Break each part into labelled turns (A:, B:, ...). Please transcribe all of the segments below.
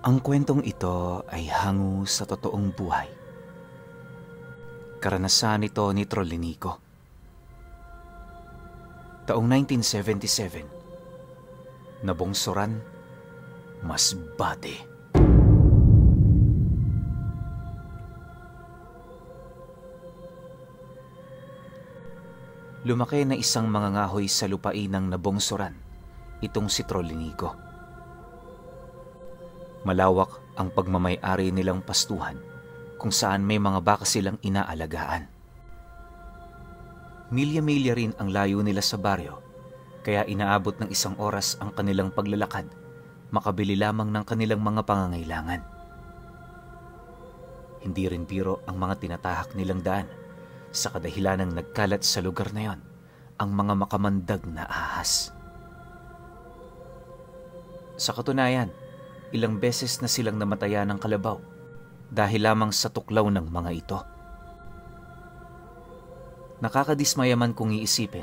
A: Ang kwentong ito ay hango sa totoong buhay. Karanasan ito ni Trolinico. Taong 1977, nabungsoran, Masbate. Lumaki na isang mangangahoy sa lupain ng nabungsoran, itong si Trolinico. Malawak ang pagmamay-ari nilang pastuhan kung saan may mga baka silang inaalagaan. Milya-milya rin ang layo nila sa baryo, kaya inaabot ng 1 oras ang kanilang paglalakad, makabili lamang ng kanilang mga pangangailangan. Hindi rin biro ang mga tinatahak nilang daan, sa kadahilanang nagkalat sa lugar na yon ang mga makamandag na ahas. Sa katunayan, ilang beses na silang namatayan ng kalabaw dahil lamang sa tuklaw ng mga ito. Nakakadismaya man kung iisipin,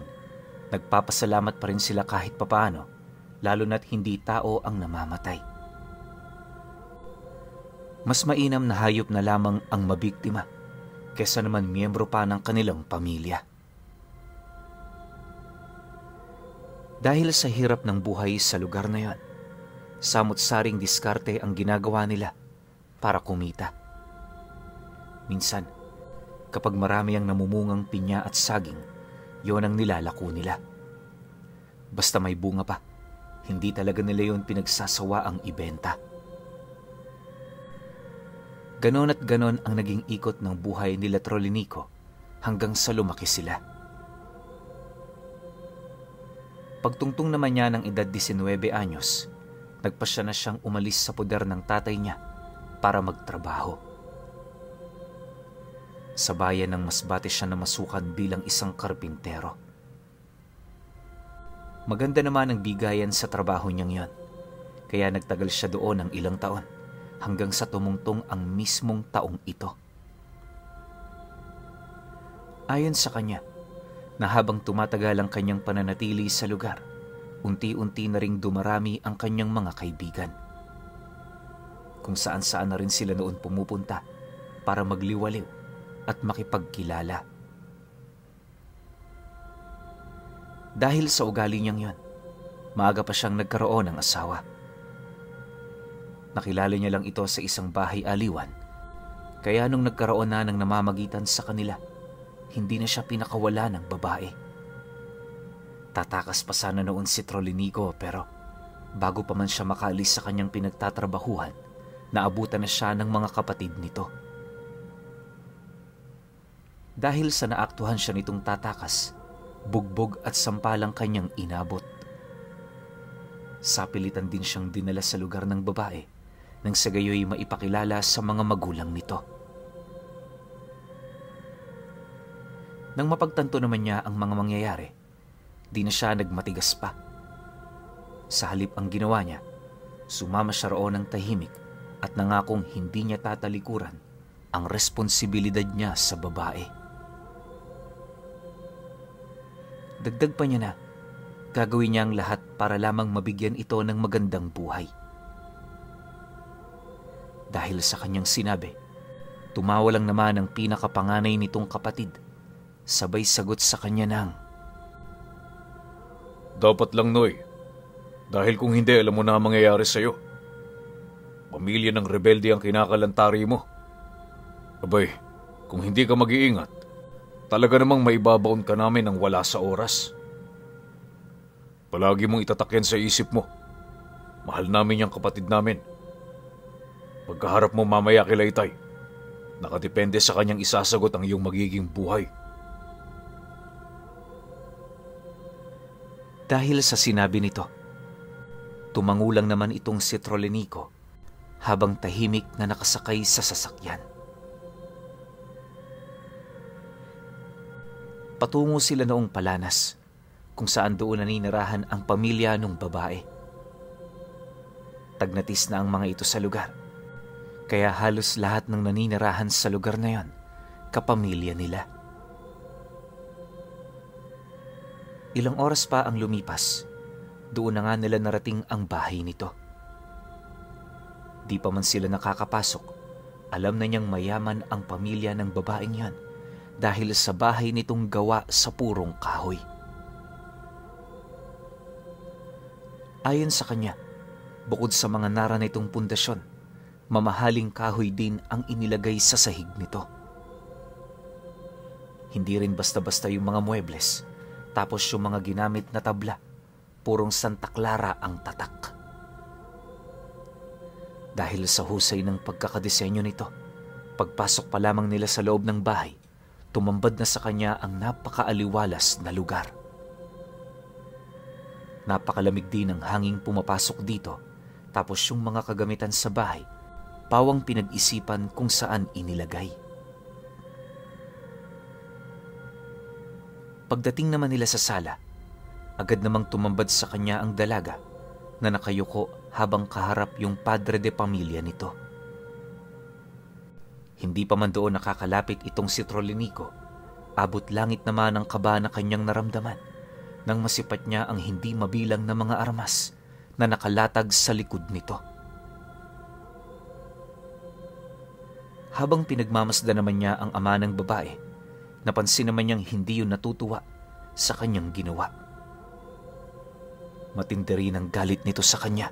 A: nagpapasalamat pa rin sila kahit papaano, lalo na't hindi tao ang namamatay. Mas mainam na hayop na lamang ang mabiktima kesa naman miyembro pa ng kanilang pamilya. Dahil sa hirap ng buhay sa lugar na yon, samot-saring diskarte ang ginagawa nila para kumita. Minsan, kapag marami ang namumungang pinya at saging, yon ang nilalako nila. Basta may bunga pa, hindi talaga nila yon pinagsasawa ang ibenta. Ganon at ganon ang naging ikot ng buhay nila Trolinico hanggang sa lumaki sila. Pagtungtong naman niya ng edad 19 anyos, nagpasya na siyang umalis sa poder ng tatay niya para magtrabaho. Sa bayan ng Masbate siya namasukan bilang isang karpintero. Maganda naman ang bigayan sa trabaho niyang yon, kaya nagtagal siya doon ng ilang taon hanggang sa tumungtong ang mismong taong ito. Ayon sa kanya, na habang tumatagal ang kanyang pananatili sa lugar, unti-unti na ring dumarami ang kanyang mga kaibigan. Kung saan-saan na rin sila noon pumupunta para magliwaliw at makipagkilala. Dahil sa ugali niyang yon, maaga pa siyang nagkaroon ng asawa. Nakilala niya lang ito sa isang bahay aliwan, kaya nung nagkaroon na ng namamagitan sa kanila, hindi na siya pinakawala ng babae. Tatakas pa sana noon si Trolinico, pero bago pa man siya makaalis sa kanyang pinagtatrabahuhan, naabutan na siya ng mga kapatid nito. Dahil sa naaktuhan siya nitong tatakas, bugbog at sampalang kanyang inabot. Sapilitan din siyang dinala sa lugar ng babae nang sa gayoy maipakilala sa mga magulang nito. Nang mapagtanto naman niya ang mga mangyayari, di na siya nagmatigas pa. Sa halip ang ginawa niya, sumama siya roon ng tahimik at nangakong hindi niya tatalikuran ang responsibilidad niya sa babae. Dagdag pa niya na, gagawin niya ang lahat para lamang mabigyan ito ng magandang buhay. Dahil sa kanyang sinabi, tumawa lang naman ang pinakapanganay nitong kapatid, sabay sagot sa kanya ng,
B: "Dapat lang, Noy. Dahil kung hindi, alam mo na ang mangyayari sa'yo. Pamilya ng rebelde ang kinakalantari mo. Abay, kung hindi ka mag-iingat, talaga namang maibabaon ka namin ng wala sa oras. Palagi mong itatak yan sa isip mo. Mahal namin yung kapatid namin. Pagkaharap mo mamaya kay Laytay, nakadepende sa kanyang isasagot ang iyong magiging buhay."
A: Dahil sa sinabi nito, tumangulang naman itong si Trolinico habang tahimik na nakasakay sa sasakyan. Patungo sila noong Palanas, kung saan doon naninirahan ang pamilya ng babae. Tagnatis na ang mga ito sa lugar, kaya halos lahat ng naninirahan sa lugar na yon, kapamilya nila. Ilang oras pa ang lumipas, doon na nga nila narating ang bahay nito. Di pa man sila nakakapasok, alam na niyang mayaman ang pamilya ng babaeng yan dahil sa bahay nitong gawa sa purong kahoy. Ayon sa kanya, bukod sa mga nara nitong pundasyon, mamahaling kahoy din ang inilagay sa sahig nito. Hindi rin basta-basta yung mga muebles, tapos yung mga ginamit na tabla, purong Santa Clara ang tatak. Dahil sa husay ng pagkakadisenyo nito, pagpasok pa lamang nila sa loob ng bahay, tumambad na sa kanya ang napakaaliwalas na lugar. Napakalamig din ang hanging pumapasok dito, tapos yung mga kagamitan sa bahay, pawang pinag-isipan kung saan inilagay. Pagdating naman nila sa sala, agad namang tumambad sa kanya ang dalaga na nakayuko habang kaharap yung padre de pamilya nito. Hindi pa man doon nakakalapit itong si Trolinico, abot langit naman ang kaba na kanyang naramdaman nang masipat niya ang hindi mabilang na mga armas na nakalatag sa likod nito. Habang pinagmamasdan naman niya ang ama ng babae, napansin naman niyang hindi yun natutuwa sa kanyang ginawa. Matindi rin ang galit nito sa kanya,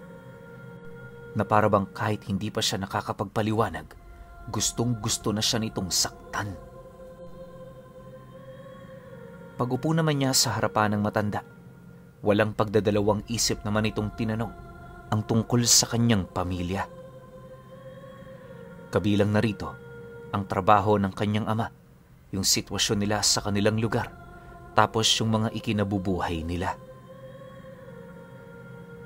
A: na parabang kahit hindi pa siya nakakapagpaliwanag, gustong-gusto na siya nitong saktan. Pag-upo naman niya sa harapan ng matanda, walang pagdadalawang isip naman itong tinanong ang tungkol sa kanyang pamilya. Kabilang na rito ang trabaho ng kanyang ama, yung sitwasyon nila sa kanilang lugar, tapos yung mga ikinabubuhay nila.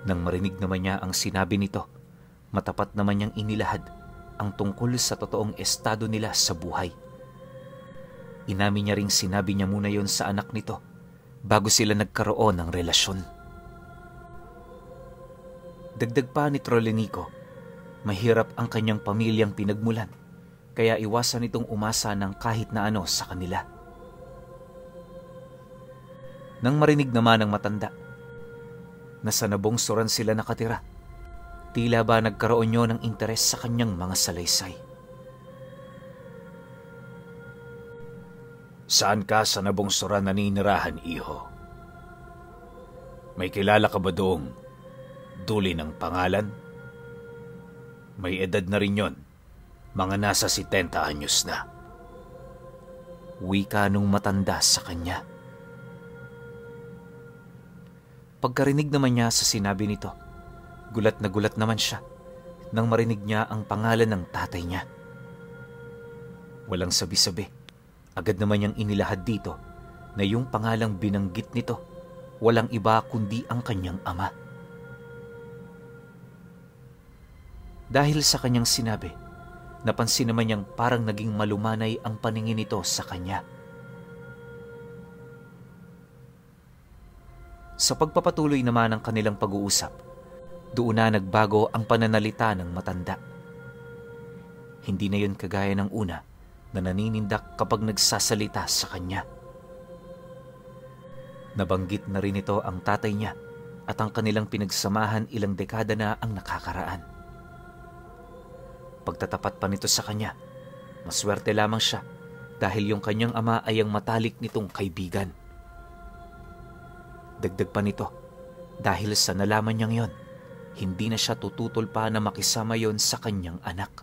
A: Nang marinig naman niya ang sinabi nito, matapat naman niyang inilahad ang tungkol sa totoong estado nila sa buhay. Inamin niya ring sinabi niya muna yon sa anak nito bago sila nagkaroon ng relasyon. Dagdag pa ni Trolinico, mahirap ang kanyang pamilyang pinagmulan, kaya iwasan itong umasa ng kahit na ano sa kanila. Nang marinig naman ng matanda na sa nabungsuran sila nakatira, tila ba nagkaroon niyo ng interes sa kanyang mga salaysay.
B: Saan ka sa nabungsuran naninirahan, iho? May kilala ka ba doong duli ng pangalan? May edad na rin yon, mga nasa 70 anyos na.
A: Wika nung matanda sa kanya. Pagkarinig naman niya sa sinabi nito, gulat na gulat naman siya nang marinig niya ang pangalan ng tatay niya. Walang sabi-sabi, agad naman niyang inilahad dito na yung pangalang binanggit nito walang iba kundi ang kanyang ama. Dahil sa kanyang sinabi, napansin naman niyang parang naging malumanay ang paningin nito sa kanya. Sa pagpapatuloy naman ng kanilang pag-uusap, doon na nagbago ang pananalita ng matanda. Hindi na yun kagaya ng una na naninindak kapag nagsasalita sa kanya. Nabanggit na rin ito ang tatay niya at ang kanilang pinagsamahan ilang dekada na ang nakakaraan. Pagtatapat pa nito sa kanya, maswerte lamang siya dahil yung kanyang ama ay ang matalik nitong kaibigan. Dagdag pa nito, dahil sa nalaman niyang yon, hindi na siya tututol pa na makisama yon sa kanyang anak.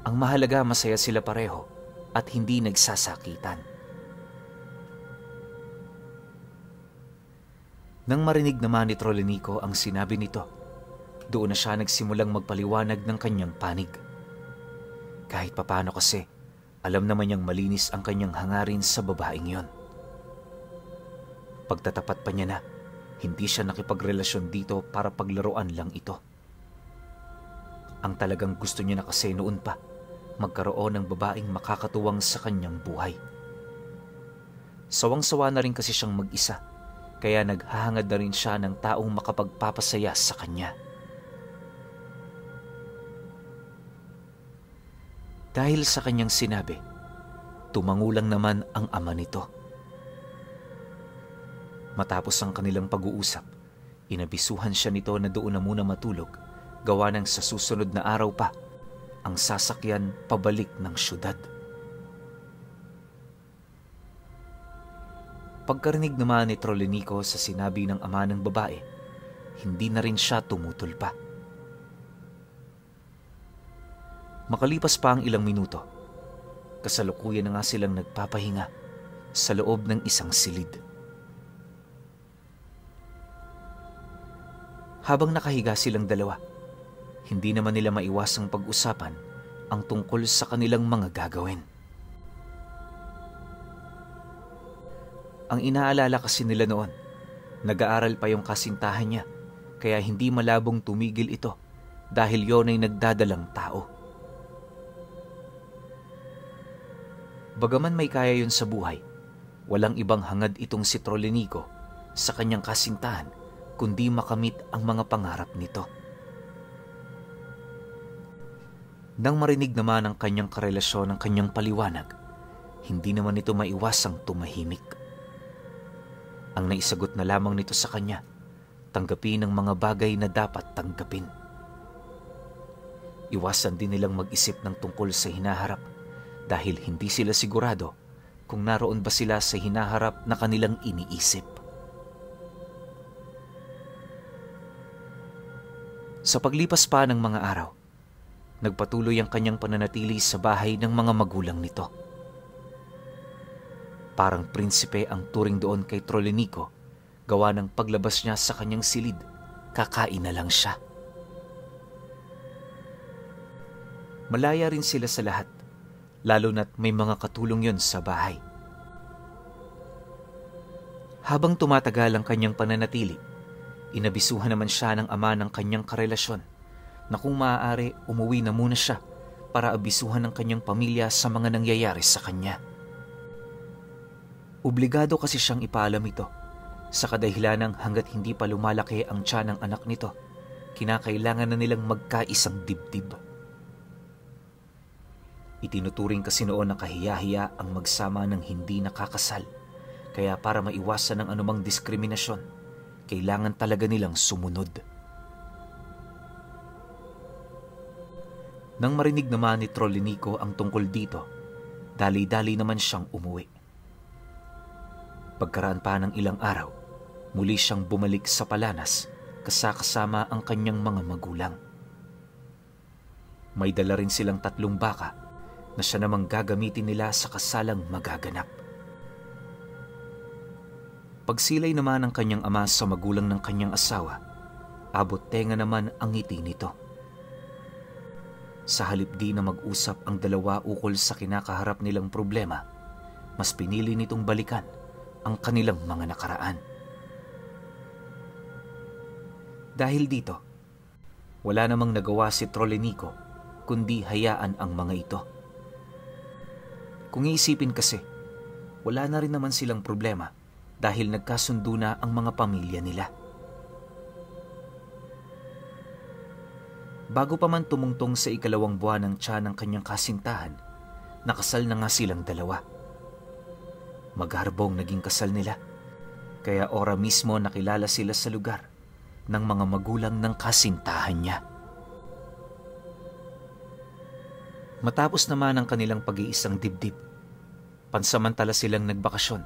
A: Ang mahalaga, masaya sila pareho at hindi nagsasakitan. Nang marinig naman ni Trolinico ang sinabi nito, doon na siya nagsimulang magpaliwanag ng kanyang panig. Kahit papano kasi, alam naman niyang malinis ang kanyang hangarin sa babaeng yon. Pagtatapat pa niya na, hindi siya nakipagrelasyon dito para paglaruan lang ito. Ang talagang gusto niya na kasi noon pa, magkaroon ng babaeng makakatuwang sa kanyang buhay. Sawang-sawa na rin kasi siyang mag-isa, kaya naghahangad na rin siya ng taong makapagpapasaya sa kanya. Dahil sa kanyang sinabi, tumangulang naman ang ama nito. Matapos ang kanilang pag-uusap, inabisuhan siya nito na doon na muna matulog gawa ng sa susunod na araw pa ang sasakyan pabalik ng syudad. Pagkarinig naman ni Trolenico sa sinabi ng ama ng babae, hindi na rin siya tumutol pa. Makalipas pa ang ilang minuto, kasalukuyan na nga silang nagpapahinga sa loob ng isang silid. Habang nakahiga silang dalawa, hindi naman nila maiwasang pag-usapan ang tungkol sa kanilang mga gagawin. Ang inaalala kasi nila noon, nag-aaral pa yung kasintahan niya, kaya hindi malabong tumigil ito dahil yon ay nagdadalang tao. Bagaman may kaya yun sa buhay, walang ibang hangad itong si Trolenico sa kanyang kasintahan kundi makamit ang mga pangarap nito. Nang marinig naman ang kanyang karelasyon ng kanyang paliwanag, hindi naman ito maiwasang tumahimik. Ang naisagot na lamang nito sa kanya, tanggapin ang mga bagay na dapat tanggapin. Iwasan din nilang mag-isip ng tungkol sa hinaharap dahil hindi sila sigurado kung naroon ba sila sa hinaharap na kanilang iniisip. Sa paglipas pa ng mga araw, nagpatuloy ang kanyang pananatili sa bahay ng mga magulang nito. Parang prinsipe ang turing doon kay Trolenico, gawa ng paglabas niya sa kanyang silid, kakain na lang siya. Malaya rin sila sa lahat, lalo na't may mga katulong yon sa bahay. Habang tumatagal ang kanyang pananatili, inabisuhan naman siya ng ama ng kanyang karelasyon na kung maaari umuwi na muna siya para abisuhan ng kanyang pamilya sa mga nangyayari sa kanya. Obligado kasi siyang ipaalam ito sa kadahilanang hanggat hindi pa lumalaki ang tiyan ng anak nito, kinakailangan na nilang magkaisang dibdib. Itinuturing kasi noon na kahiya-hiya ang magsama ng hindi nakakasal, kaya para maiwasan ang anumang diskriminasyon, kailangan talaga nilang sumunod. Nang marinig naman ni Trolenico ang tungkol dito, dali-dali naman siyang umuwi. Pagkaraan pa ng ilang araw, muli siyang bumalik sa Palanas kasama ang kanyang mga magulang. May dala rin silang 3 baka na siya namang gagamitin nila sa kasalang magaganap. Pagsilay naman ng kanyang ama sa magulang ng kanyang asawa, abot tenga naman ang ngiti nito. Sa halip di na mag-usap ang dalawa ukol sa kinakaharap nilang problema, mas pinili nitong balikan ang kanilang mga nakaraan. Dahil dito, wala namang nagawa si Trolenico kundi hayaan ang mga ito. Kung iisipin kasi, wala na rin naman silang problema dahil nagkasundo na ang mga pamilya nila. Bago pa man tumungtong sa 2 buwan ng tiyan ng kanyang kasintahan, nakasal na nga silang dalawa. Magharbong naging kasal nila, kaya ora mismo nakilala sila sa lugar ng mga magulang ng kasintahan niya. Matapos naman ang kanilang pag-iisang dibdib, pansamantala silang nagbakasyon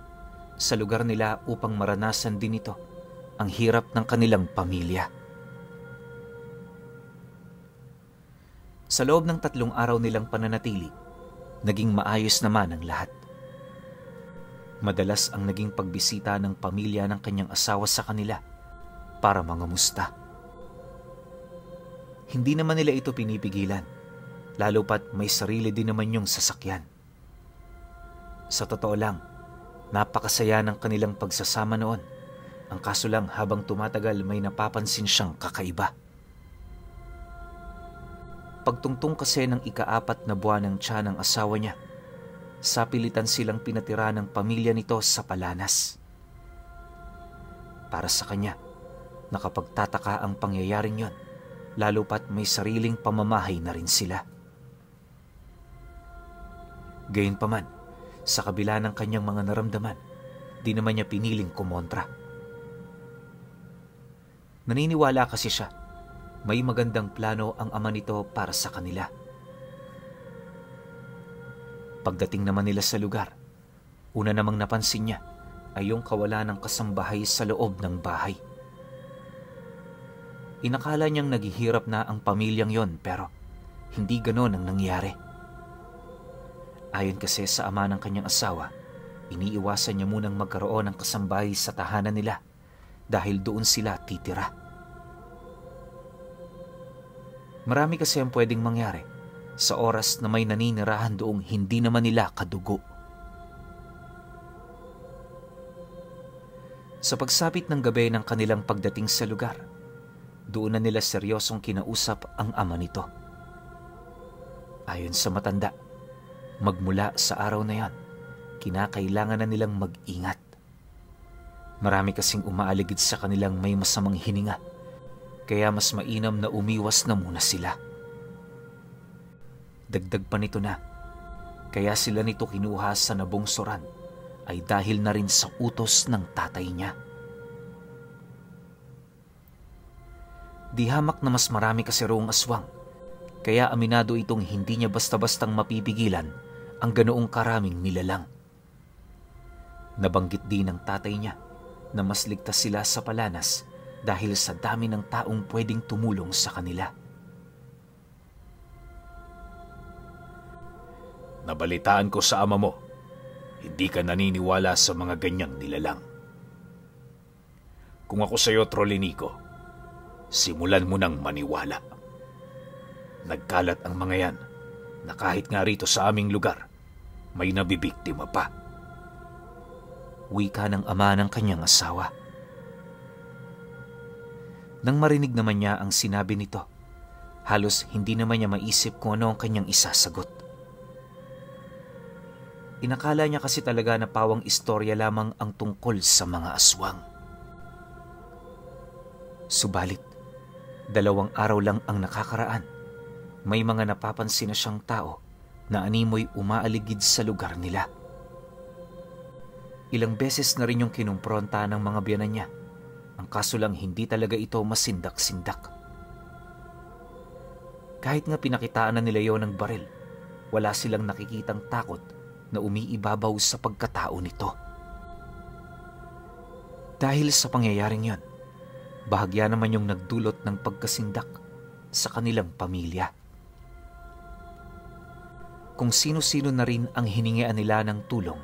A: sa lugar nila upang maranasan din ito ang hirap ng kanilang pamilya. Sa loob ng 3 araw nilang pananatili, naging maayos naman ang lahat. Madalas ang naging pagbisita ng pamilya ng kanyang asawa sa kanila para mangamusta. Hindi naman nila ito pinipigilan, lalo pat may sarili din naman yung sasakyan. Sa totoo lang, napakasaya ng kanilang pagsasama noon. Ang kaso lang habang tumatagal may napapansin siyang kakaiba. Pagtungtong kasi ng 4 na buwan ng tiyan ng asawa niya, sapilitan silang pinatira ng pamilya nito sa Palanas. Para sa kanya, nakapagtataka ang pangyayaring yon, lalo pat may sariling pamamahay na rin sila. Gayunpaman, sa kabila ng kanyang mga naramdaman, di naman niya piniling kumontra. Naniniwala kasi siya, may magandang plano ang ama nito para sa kanila. Pagdating naman nila sa lugar, una namang napansin niya ay yung kawalan ng kasambahay sa loob ng bahay. Inakala niyang naghihirap na ang pamilyang yon pero hindi ganon ang nangyari. Ayon kasi sa ama ng kanyang asawa, iniiwasan niya munang magkaroon ng kasambahay sa tahanan nila dahil doon sila titira. Marami kasi ang pwedeng mangyari sa oras na may naninirahan doong hindi naman nila kadugo. Sa pagsapit ng gabi ng kanilang pagdating sa lugar, doon na nila seryosong kinausap ang ama nito. Ayon sa matanda, magmula sa araw na yan, kinakailangan na nilang mag-ingat. Marami kasing umaaligid sa kanilang may masamang hininga, kaya mas mainam na umiwas na muna sila. Dagdag pa nito na, kaya sila nito kinuha sa nabungsoran ay dahil na rin sa utos ng tatay niya. Di hamak na mas marami kasi roong aswang, kaya aminado itong hindi niya basta-bastang mapipigilan ang ganoong karaming nilalang. Nabanggit din ng tatay niya na mas ligtas sila sa palanas dahil sa dami ng taong pwedeng tumulong sa kanila.
B: Nabalitaan ko sa ama mo, hindi ka naniniwala sa mga ganyang nilalang. Kung ako sa iyo, Trolinico, simulan mo nang maniwala. Nagkalat ang mga yan na kahit nga rito sa aming lugar, may nabibiktima pa.
A: Wika ng ama ng kanyang asawa. Nang marinig naman niya ang sinabi nito, halos hindi naman niya maisip kung ano ang kanyang isasagot. Inakala niya kasi talaga na pawang istorya lamang ang tungkol sa mga aswang. Subalit, 2 araw lang ang nakakaraan, may mga napapansin na siyang tao na animoy umaaligid sa lugar nila. Ilang beses na rin yung kinumpronta ng mga biyanan niya, ang kaso lang hindi talaga ito masindak-sindak. Kahit nga pinakitaan na nila yon ng baril, wala silang nakikitang takot na umiibabaw sa pagkatao nito. Dahil sa pangyayaring yon, bahagya naman yung nagdulot ng pagkasindak sa kanilang pamilya. Kung sino-sino na rin ang hiningian nila ng tulong,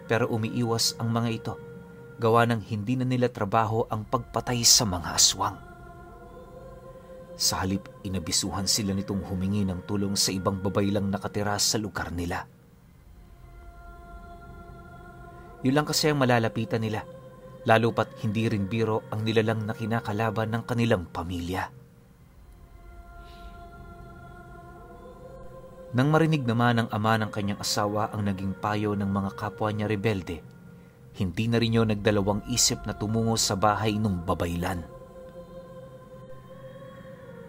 A: pero umiiwas ang mga ito, gawa ng hindi na nila trabaho ang pagpatay sa mga aswang. Sa halip, inabisuhan sila nitong humingi ng tulong sa ibang babaylang nakatira sa lugar nila. Yun lang kasi ang malalapitan nila, lalo pat hindi rin biro ang nilalang na kinakalaban ng kanilang pamilya. Nang marinig naman ng ama ng kanyang asawa ang naging payo ng mga kapwa niya rebelde, hindi na rin yun nagdalawang isip na tumungo sa bahay ng babaylan.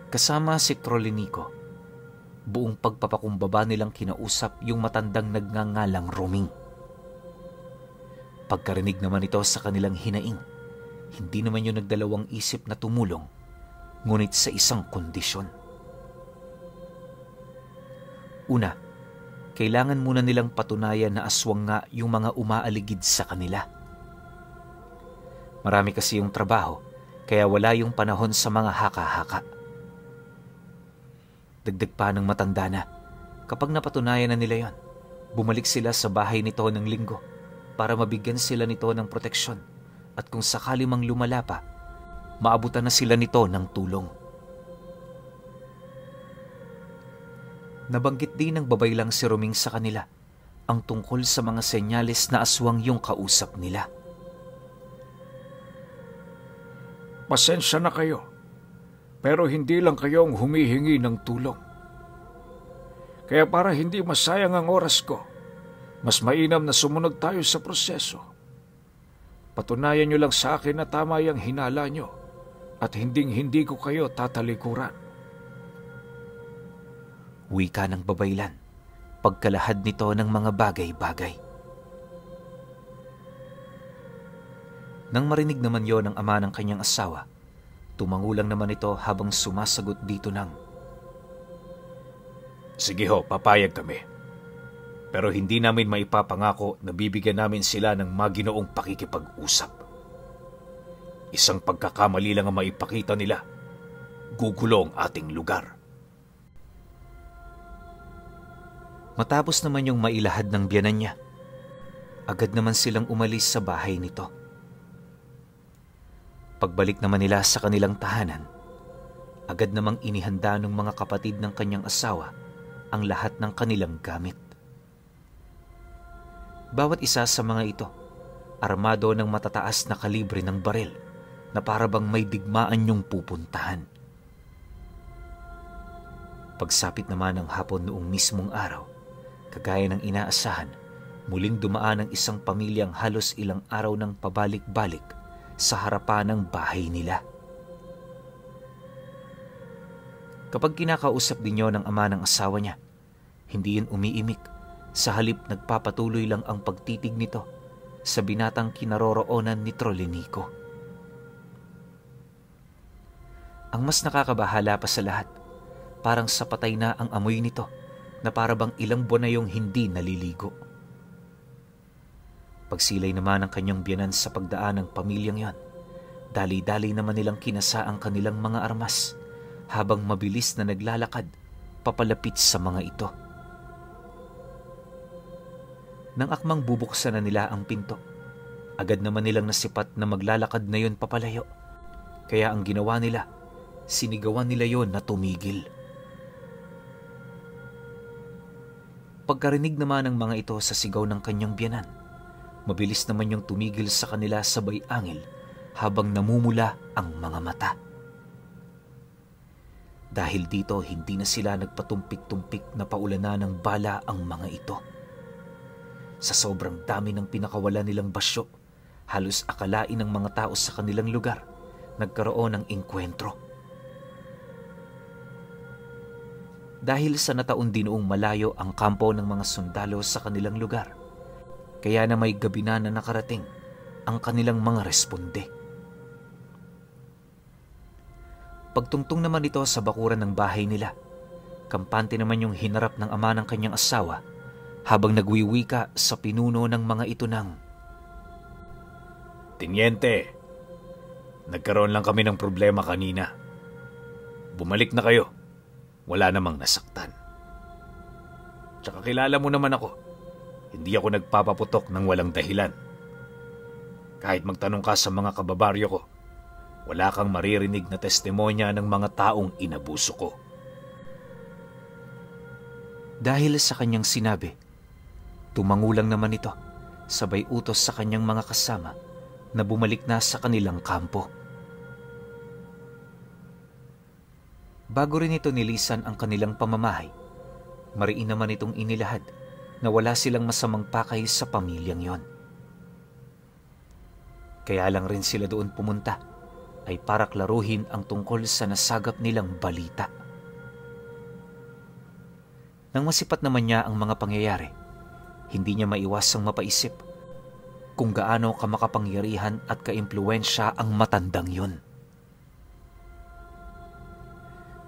A: Kasama si Trolinico, buong pagpapakumbaba nilang kinausap yung matandang nagngangalang Roming. Pagkarinig naman ito sa kanilang hinaing, hindi naman yun nagdalawang isip na tumulong, ngunit sa isang kondisyon. Una, kailangan muna nilang patunayan na aswang nga yung mga umaaligid sa kanila. Marami kasi yung trabaho, kaya wala yung panahon sa mga haka-haka. Dagdag pa ng matanda na, kapag napatunayan na nila yon, bumalik sila sa bahay nito ng linggo para mabigyan sila nito ng proteksyon at kung sakali mang lumala pa, maabutan na sila nito ng tulong. Nabanggit din ng babaylang si Roming sa kanila ang tungkol sa mga senyales na aswang yung kausap nila.
B: Pasensya na kayo, pero hindi lang kayo ang humihingi ng tulong. Kaya para hindi masayang ang oras ko, mas mainam na sumunod tayo sa proseso. Patunayan nyo lang sa akin na tama yung hinala nyo at hinding-hindi ko kayo tatalikuran.
A: Wika ng babaylan, pagkalahad nito ng mga bagay-bagay. Nang marinig naman yon ng ama ng kanyang asawa, Tumangulang naman ito habang sumasagot dito ng,
B: Sige ho, papayag kami. Pero hindi namin maipapangako na bibigyan namin sila ng maginoong pakikipag-usap. Isang pagkakamali lang ang maipakita nila. Gugulo ang ating lugar.
A: Matapos naman yung mailahad ng biyanan niya, agad naman silang umalis sa bahay nito. Pagbalik naman nila sa kanilang tahanan, agad namang inihanda ng mga kapatid ng kanyang asawa ang lahat ng kanilang gamit. Bawat isa sa mga ito, armado ng matataas na kalibre ng baril na parabang may digmaan yung pupuntahan. Pagsapit naman ng hapon noong mismong araw, kagaya ng inaasahan, muling dumaan ang isang pamilyang halos ilang araw ng pabalik-balik sa harapan ng bahay nila. Kapag kinakausap din yon ng ama ng asawa niya, hindi yun umiimik. Sa halip nagpapatuloy lang ang pagtitig nito sa binatang kinaroroonan ni Trolenico. Ang mas nakakabahala pa sa lahat, parang sa patay na ang amoy nito na parabang ilang buwan na yung hindi naliligo. Pagsilay naman ng kanyang biyanan sa pagdaan ng pamilyang yon, dali-dali naman nilang kinasa ang kanilang mga armas habang mabilis na naglalakad papalapit sa mga ito. Nang akmang bubuksan na nila ang pinto, agad naman nilang nasipat na maglalakad na yon papalayo. Kaya ang ginawa nila, sinigawan nila yon na tumigil. Pagkarinig naman ng mga ito sa sigaw ng kanyang biyanan, mabilis naman yung tumigil sa kanila sabay angil habang namumula ang mga mata. Dahil dito, hindi na sila nagpatumpik-tumpik na paulanan ng bala ang mga ito. Sa sobrang dami ng pinakawalan nilang basyo, halos akalain ng mga tao sa kanilang lugar, nagkaroon ng engkwentro. Dahil sa nataon din noong malayo ang kampo ng mga sundalo sa kanilang lugar, kaya na may gabi na nakarating ang kanilang mga responde. Pagtungtong naman ito sa bakuran ng bahay nila, kampante naman yung hinarap ng ama ng kanyang asawa habang nagwiwika sa pinuno ng mga ito ng,
B: Tiniente, nagkaroon lang kami ng problema kanina. Bumalik na kayo. Wala namang nasaktan. Tsaka kilala mo naman ako. Hindi ako nagpapaputok ng walang dahilan. Kahit magtanong ka sa mga kababaryo ko, wala kang maririnig na testimonya ng mga taong inabuso ko.
A: Dahil sa kanyang sinabi, tumangulang naman ito, sabay utos sa kanyang mga kasama na bumalik na sa kanilang kampo. Bago rin ito nilisan ang kanilang pamamahay, mariin naman itong inilahad na wala silang masamang pakay sa pamilyang yon. Kaya lang rin sila doon pumunta ay para klaruhin ang tungkol sa nasagap nilang balita. Nang masipat naman niya ang mga pangyayari, hindi niya maiwasang mapaisip kung gaano kamakapangyarihan at kaimpluwensya ang matandang yun.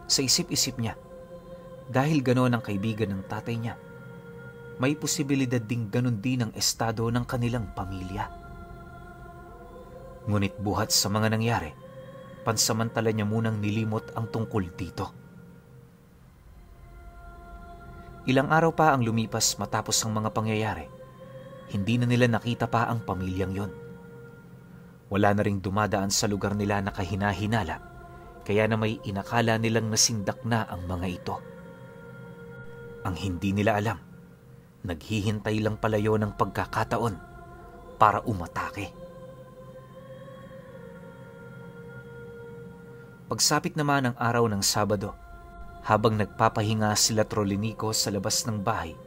A: Sa isip-isip niya, dahil gano'n ang kaibigan ng tatay niya, may posibilidad ding gano'n din ang estado ng kanilang pamilya. Ngunit buhat sa mga nangyari, pansamantala niya munang nilimot ang tungkol dito. Ilang araw pa ang lumipas matapos ang mga pangyayari, hindi na nila nakita pa ang pamilyang yon. Wala na ring dumadaan sa lugar nila na kahina-hinala, kaya na may inakala nilang nasindak na ang mga ito. Ang hindi nila alam, naghihintay lang pala yon ng pagkakataon para umatake. Pagsapit naman ng araw ng Sabado, habang nagpapahinga sila Trolenico sa labas ng bahay,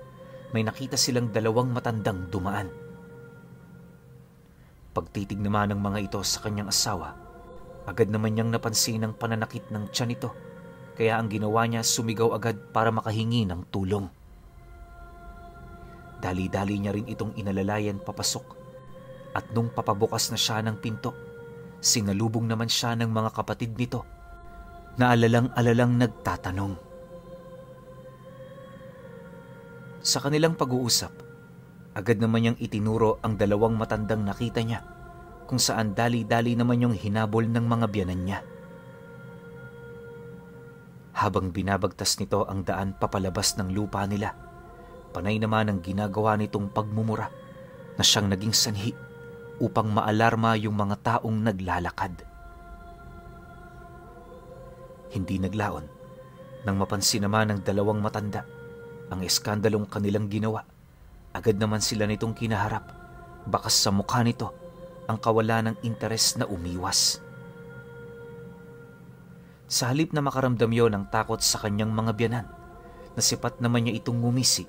A: may nakita silang dalawang matandang dumaan. Pagtitig naman ng mga ito sa kanyang asawa, agad naman niyang napansin ang pananakit ng tiyan nito, kaya ang ginawa niya sumigaw agad para makahingi ng tulong. Dali-dali niya rin itong inalalayan papasok, at nung papabukas na siya ng pinto, Sinalubong naman siya ng mga kapatid nito na alalang-alalang nagtatanong. Sa kanilang pag-uusap, agad naman niyang itinuro ang dalawang matandang nakita niya, kung saan dali-dali naman yung hinabol ng mga biyanan niya. Habang binabagtas nito ang daan papalabas ng lupa nila, panay naman ang ginagawa nitong pagmumura na siyang naging sanhi upang maalarma yung mga taong naglalakad. Hindi naglaon nang mapansin naman ng dalawang matanda ang eskandalong kanilang ginawa. Agad naman sila nitong kinaharap, bakas sa mukha nito ang kawalan ng interes na umiwas. Sa halip na makaramdam yon ng takot sa kanyang mga biyanan, nasipat naman niya itong ngumisi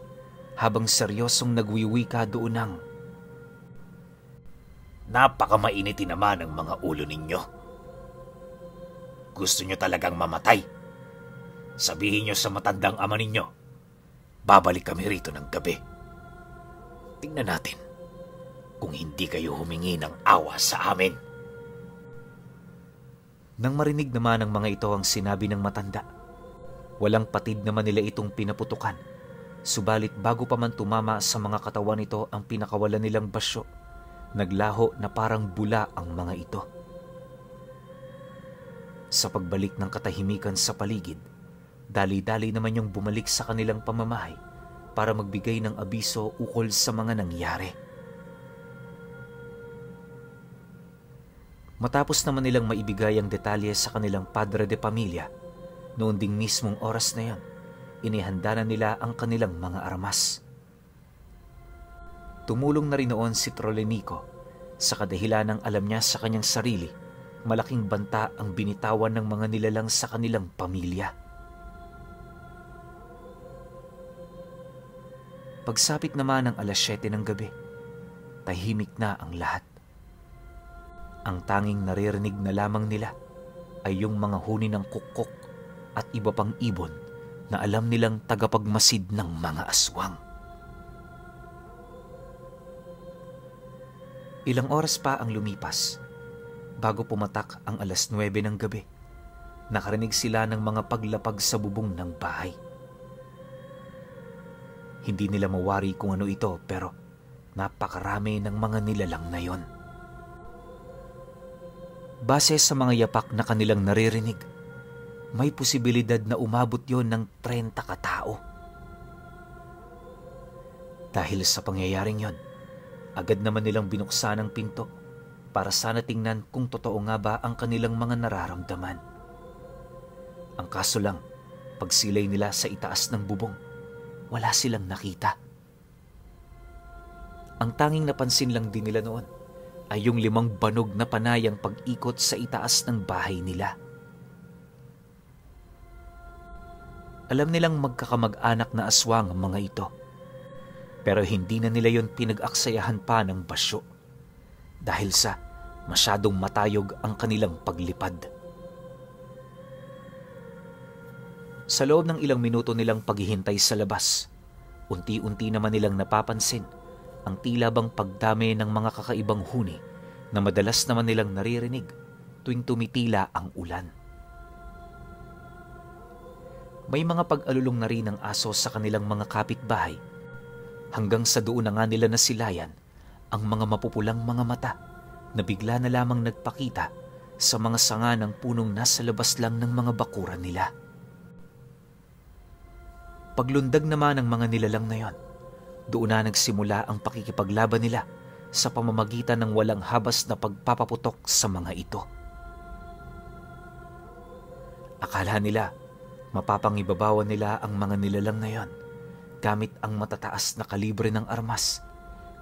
A: habang seryosong nagwiwika doon ng,
C: "Napakamainitin naman ang mga ulo ninyo. Gusto nyo talagang mamatay? Sabihin nyo sa matandang ama ninyo, babalik kami rito ng gabi. Tingnan natin kung hindi kayo humingi ng awa sa amin."
A: Nang marinig naman ng mga ito ang sinabi ng matanda, walang patid naman nila itong pinaputukan. Subalit bago pa man tumama sa mga katawan nito ang pinakawalan nilang basyo, naglaho na parang bula ang mga ito. Sa pagbalik ng katahimikan sa paligid, dali-dali naman yung bumalik sa kanilang pamamahay para magbigay ng abiso ukol sa mga nangyari. Matapos naman nilang maibigay ang detalye sa kanilang padre de pamilya, noon ding mismong oras na yon, inihanda na nila ang kanilang mga armas. Tumulong na rin noon si Trolenico sa kadahilan ng alam niya sa kanyang sarili, malaking banta ang binitawan ng mga nilalang sa kanilang pamilya. Pagsapit naman ng 7:00 ng gabi, tahimik na ang lahat. Ang tanging naririnig na lamang nila ay yung mga huni ng kukok at iba pang ibon na alam nilang tagapagmasid ng mga aswang. Ilang oras pa ang lumipas bago pumatak ang 9:00 ng gabi. Nakarinig sila ng mga paglapag sa bubong ng bahay. Hindi nila mawari kung ano ito, pero napakarami ng mga nilalang na yon. Base sa mga yapak na kanilang naririnig, may posibilidad na umabot yon ng 30 katao. Dahil sa pangyayaring yon, agad naman nilang binuksan ang pinto para sana tingnan kung totoo nga ba ang kanilang mga nararamdaman. Ang kaso lang, pagsilay nila sa itaas ng bubong, wala silang nakita. Ang tanging napansin lang din nila noon ay yung 5 banog na panayang pag-ikot sa itaas ng bahay nila. Alam nilang magkakamag-anak na aswang ang mga ito, pero hindi na nila yon pinag-aksayahan pa ng basyo dahil sa masyadong matayog ang kanilang paglipad. Sa loob ng ilang minuto nilang paghihintay sa labas, unti-unti naman nilang napapansin ang tila bang pagdami ng mga kakaibang huni na madalas naman nilang naririnig tuwing tumitila ang ulan. May mga pag-alulong na rin ng aso sa kanilang mga kapitbahay, hanggang sa doon na nga nila nasilayan ang mga mapupulang mga mata na bigla na lamang nagpakita sa mga sanga ng punong nasa labas lang ng mga bakuran nila. Paglundag naman ng mga nilalang na yon, doon na nagsimula ang pakikipaglaban nila sa pamamagitan ng walang habas na pagpapaputok sa mga ito. Akala nila mapapangibabawan nila ang mga nilalang na yon gamit ang matataas na kalibre ng armas,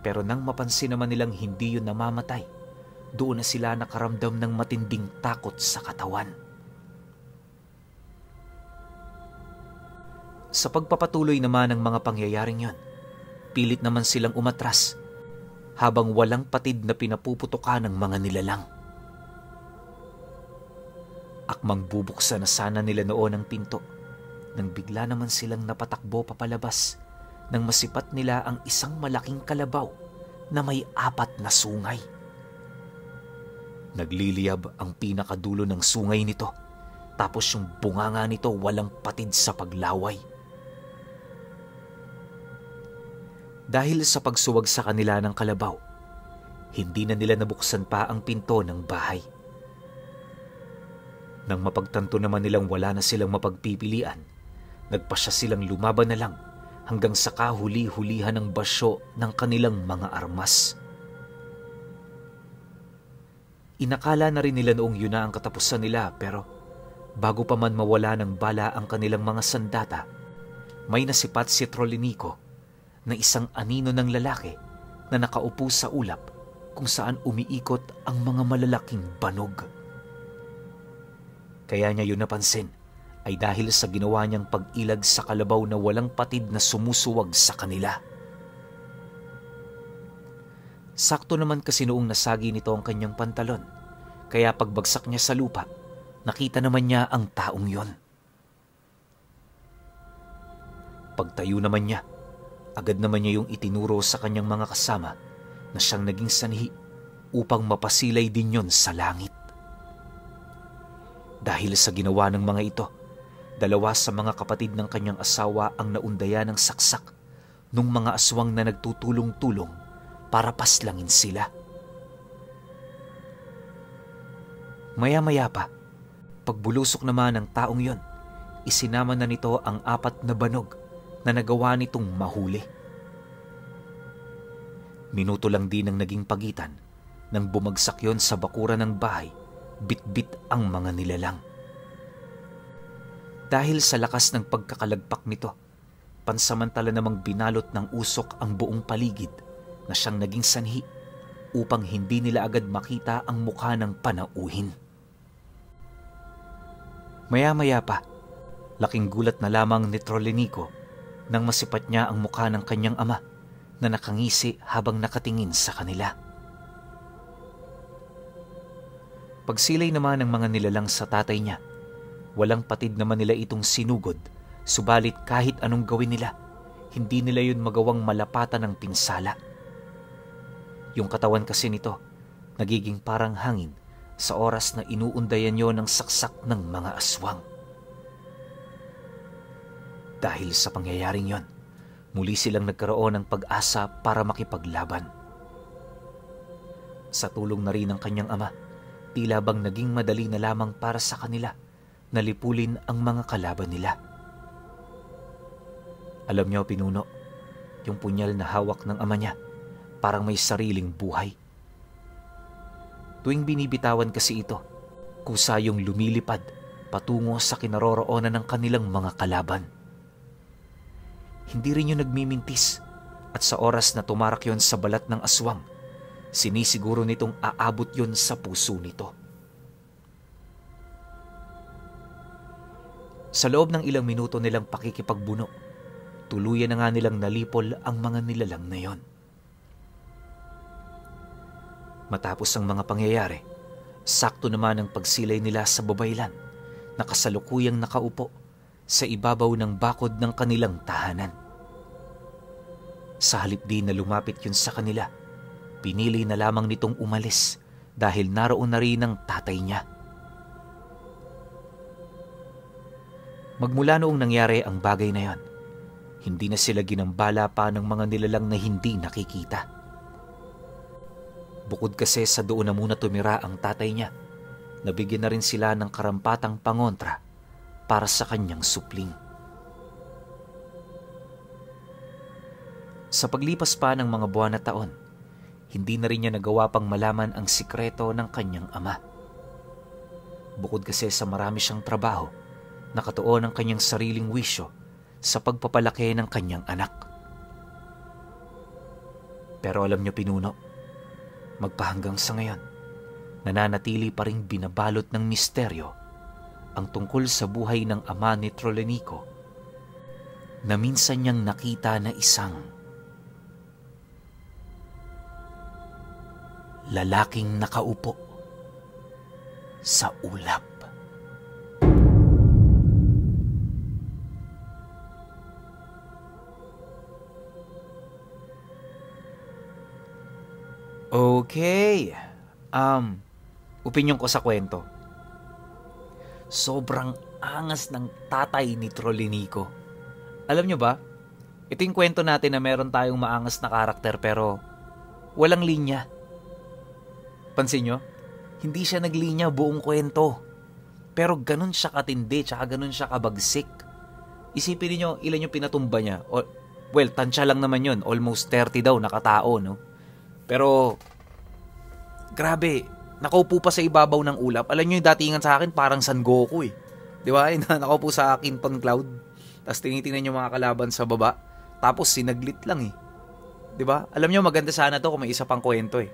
A: pero nang mapansin naman nilang hindi yun namamatay, doon na sila nakaramdam ng matinding takot sa katawan. Sa pagpapatuloy naman ng mga pangyayaring yon, pilit naman silang umatras habang walang patid na pinapuputukan ng mga nilalang. Akmang bubuksan na sana nila noon ang pinto nang bigla naman silang napatakbo papalabas nang masipat nila ang isang malaking kalabaw na may 4 na sungay. Nagliliyab ang pinakadulo ng sungay nito, tapos yung bunganga nito walang patid sa paglaway. Dahil sa pagsuwag sa kanila ng kalabaw, hindi na nila nabuksan pa ang pinto ng bahay. Nang mapagtanto naman nilang wala na silang mapagpipilian, nagpasya silang lumaban na lang hanggang sa kahuli-hulihan ng basyo ng kanilang mga armas. Inakala na rin nila noong yun na ang katapusan nila, pero bago pa man mawala ng bala ang kanilang mga sandata, may nasipat si Trollinico na isang anino ng lalaki na nakaupo sa ulap kung saan umiikot ang mga malalaking banog. Kaya niya yun napansin ay dahil sa ginawa niyang pag-ilag sa kalabaw na walang patid na sumusuwag sa kanila. Sakto naman kasi noong nasagi nito ang kanyang pantalon, kaya pagbagsak niya sa lupa, nakita naman niya ang taong yon. Pagtayo naman niya, agad naman niya yung itinuro sa kanyang mga kasama na siyang naging sanhi upang mapasilay din yon sa langit. Dahil sa ginawa ng mga ito, dalawa sa mga kapatid ng kanyang asawa ang naundaya ng saksak nung mga aswang na nagtutulong-tulong para paslangin sila. Maya-maya pa, pagbulusok naman ng taong yon, isinama na nito ang 4 na banog na nagawa nitong mahuli. Minuto lang din ang naging pagitan nang bumagsak yon sa bakuran ng bahay, bit-bit ang mga nilalang. Dahil sa lakas ng pagkakalagpak nito, pansamantala namang binalot ng usok ang buong paligid na siyang naging sanhi upang hindi nila agad makita ang mukha ng panauhin. Maya-maya pa, laking gulat na lamang ni Trollinico nang masipat niya ang mukha ng kanyang ama na nakangisi habang nakatingin sa kanila. Pagsilay naman ng mga nilalang sa tatay niya, walang patid naman nila itong sinugod, subalit kahit anong gawin nila, hindi nila yun magawang malapatan ng pinsala. Yung katawan kasi nito, nagiging parang hangin sa oras na inuundayan nyo ng saksak ng mga aswang. Dahil sa pangyayaring yon, muli silang nagkaroon ng pag-asa para makipaglaban. Sa tulong na rin ng kanyang ama, tila bang naging madali na lamang para sa kanila na lipulin ang mga kalaban nila. Alam niyo, pinuno, yung punyal na hawak ng ama niya, parang may sariling buhay. Tuwing binibitawan kasi ito, kusa yung lumilipad patungo sa kinaroroonan ng kanilang mga kalaban. Hindi rin yung nagmimintis, at sa oras na tumarak yon sa balat ng aswang, sinisiguro nitong aabot yon sa puso nito. Sa loob ng ilang minuto nilang pakikipagbuno, tuluyan na nga nilang nalipol ang mga nilalang na yon. Matapos ang mga pangyayari, sakto naman ang pagsilay nila sa babaylan na kasalukuyang nakaupo sa ibabaw ng bakod ng kanilang tahanan. Sa halip din na lumapit yun sa kanila, pinili na lamang nitong umalis dahil naroon na rin ang tatay niya. Magmula noong nangyari ang bagay na yon, hindi na sila ginambala pa ng mga nilalang na hindi nakikita. Bukod kasi sa doon na muna tumira ang tatay niya, nabigyan na rin sila ng karampatang pangontra para sa kanyang supling. Sa paglipas pa ng mga buwan na taon, hindi na rin niya nagawa pang malaman ang sikreto ng kanyang ama. Bukod kasi sa marami siyang trabaho, nakatuon ang kanyang sariling wisyo sa pagpapalaki ng kanyang anak. Pero alam niyo, pinuno, magpahanggang sa ngayon, nananatili pa ring binabalot ng misteryo ang tungkol sa buhay ng ama ni Trollinico na minsan niyang nakita na isang lalaking nakaupo sa ulap. Okay. opinyon ko sa kwento. Sobrang angas ng tatay ni Trolinico. Alam nyo ba, ito yung kwento natin na meron tayong maangas na karakter pero walang linya. Pansin nyo? Hindi siya naglinya buong kwento. Pero ganun siya katindi, tsaka ganun siya kabagsik. Isipin niyo ilan yung pinatumba niya. Well, tansya lang naman yun. Almost 30 daw nakatao, no? Pero, grabe, nakaupo pa sa ibabaw ng ulap. Alam nyo yung datingan sa akin, parang San Goku eh. Di ba? Nakaupo sa Kinton Cloud. Tapos tinitingnan yung mga kalaban sa baba. Tapos sinaglit lang eh. Di ba? Alam nyo, maganda sana to kung may isa pang kwento eh.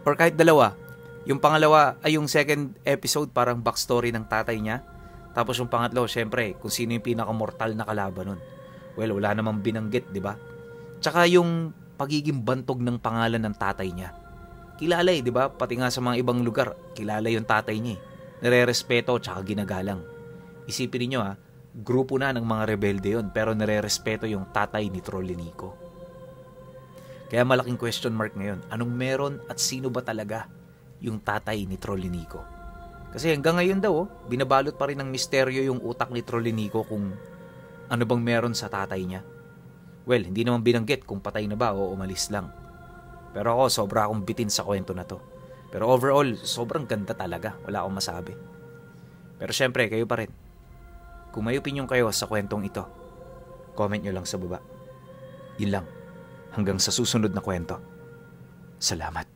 A: Or kahit dalawa. Yung pangalawa ay yung second episode, parang backstory ng tatay niya. Tapos yung pangatlo, syempre, kung sino yung pinakamortal na kalaban nun. Well, wala namang binanggit, di ba? Tsaka yung pagiging bantog ng pangalan ng tatay niya. Kilala eh, di ba? Pati nga sa mga ibang lugar, kilala yung tatay niya eh. Nire-respeto tsaka ginagalang. Isipin niyo grupo na ng mga rebelde yon, pero nire-respeto yung tatay ni Trolinico. Kaya malaking question mark ngayon, anong meron at sino ba talaga yung tatay ni Trolinico? Kasi hanggang ngayon daw, binabalot pa rin ng misteryo yung utak ni Trolinico kung ano bang meron sa tatay niya. Well, hindi naman binanggit kung patay na ba o umalis lang. Pero ako, sobra akong bitin sa kwento na to. Pero overall, sobrang ganda talaga. Wala akong masabi. Pero syempre, kayo pa rin. Kung may opinion kayo sa kwentong ito, comment nyo lang sa baba. Yun lang. Hanggang sa susunod na kwento. Salamat.